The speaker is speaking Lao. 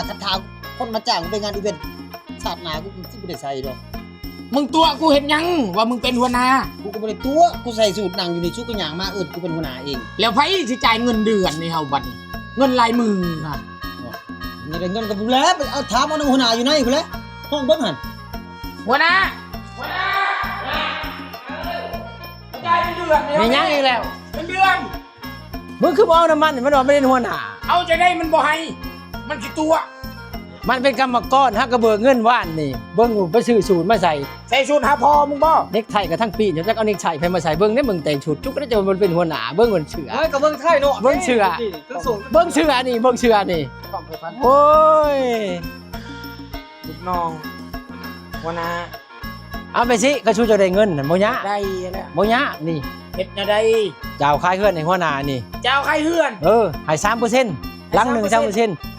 ຄັນຖ້າຄົນມາຈ້າງໄປງານອີເວັນ ຊາດໜ້າກູຊິບໍ່ໄດ້ໃສ່ດອກ. ມຶງຕົວະກູເຮັດຫຍັງວ່າມຶງເປັນຫົວໜ້າ? ກູກໍບໍ່ໄດ້ຕົວະ, ກູໃສ່ສູດນັ່ງຢູ່ນີ້ ສູກໍຍ່າງມາເອີ້ນກູເປັນຫົວໜ້າເອງ. ແລ້ວໃຜຊິຈ່າຍເງິນເດືອນໃຫ້ເຮົາບັດນີ້? ເງິນລາຍມືຫັ້ນ. ນີ້ໄດ້ເງິນກັບຜູ້ແລ້ວ ໄປເອົາຖາມເອົານຳຫົວໜ້າຢູ່ໃນພຸ້ນແຫຼະ ຫ້ອງເບິ່ງຫັ້ນ. ຫົວໜ້າ! ຫົວໜ້າ! ຫົວໜ້າ! ເອີ ຈ່າຍເງິນເດືອນ ແມ່ນຫຍັງອີກແລ້ວ? ເງິນເດືອນ! ມຶງຄືບໍ່ເອົານຳມັນ ມັນວ່າມັນເປັນຫົວໜ້າ. ເອົາຈັ່ງໃດມັນບໍ່ໃຫ້ ມັນຊິຕົວະ. ມັນເປັນກຳມະກອນ ຫາກະເບີກເງິນວານນີ້ ເບິ່ງໄປຊື້ສູດມາໃສ່. ໃສ່ສູດຫາພໍ່ມຶງບໍ່? ເນັກໄທກໍທັງປີ້ ຈັກເອົາເນັກໄທໃຜມາໃສ່. ເບິ່ງເດ້ ມຶງແຕ່ງຊຸດຈຸກ ແລ້ວຈະມັນເປັນຫົວໜ້າ. ເບິ່ງມັນເສື້ອ ເອີ ກໍເບິ່ງໄທເນາະ ເບິ່ງເສື້ອ ເບິ່ງເສື້ອນີ້ ເບິ່ງເສື້ອນີ້. ໂອ້ຍ ລູກນ້ອງ ຫົວໜ້າ ເອົາໄປຊິ ຄັນຊູເຈົ້າໄດ້ເງິນຫັ້ນ ບໍ່ຍາກ ໄດ້ແລ້ວ ບໍ່ຍາກນີ້. ເຮັດແນວໃດ? ຈະເອົາຂາຍເຮືອນໃຫ້ຫົວໜ້ານີ້. ຈະເອົາຂາຍເຮືອນ? ເອີ ໃຫ້ສາມເປີເຊັນ ໃຫ້ ຫຼັງໜຶ່ງສາມເປີເຊັນ ສາມເປີເຊັນ.